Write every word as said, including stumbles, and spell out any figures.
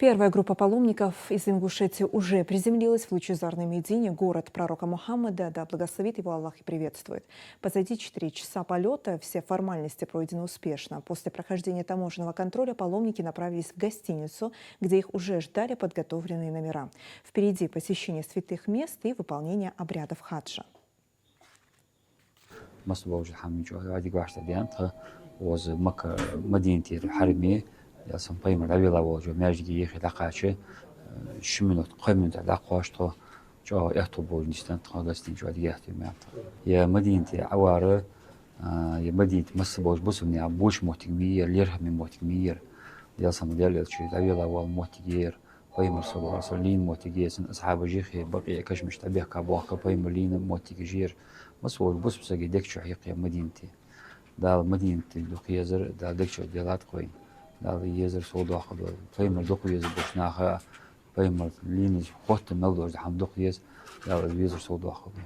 Первая группа паломников из Ингушетии уже приземлилась в лучезарной Медине, город пророка Мухаммада, да благословит его Аллах и приветствует. Позади четыре часа полёта, все формальности пройдены успешно. После прохождения таможенного контроля паломники направились в гостиницу, где их уже ждали подготовленные номера. Впереди посещение святых мест и выполнение обрядов хаджа. Масса болча хӀаман чу вадик вашта ден тха, укхаза Макка, Мадинатера хьараме, ялсам пайхамар дӀавелла волча маьждиге ехе дӀакхача, ши минут, кхо минут дӀакхоачаш тхо, чӀоагӀа аьттув болча дистан тха гостинице вадик яхтуй меан тха. Е Мадинате Ӏавара, а, е Мадинате масса болча бусалба наьха боча моттиг ма яр, лерхӀаме моттиг ма яр. Ялсам Даьла элча дӀавелла вола моттиг яр. Пайхамар, саллаллахӀу Ӏалайхи ва саллам, лийнна моттиг я, цун асхьабаш ехе Бакъиъ кашамашка дӀабехка боахка, пайхамар лийнна моттигаш я ер. Масса волча бусалба сага дег чу хьекхе Мадинате. Дала Мадинате дукха езар, Дала дег чу делад кхойн. Дала езар сов доаккхалда. Пайхамар дукха везаш болча наха, пайхамар лийнна хотта мел долча хӀама дукха еза, Дала везар сов доаккхалда.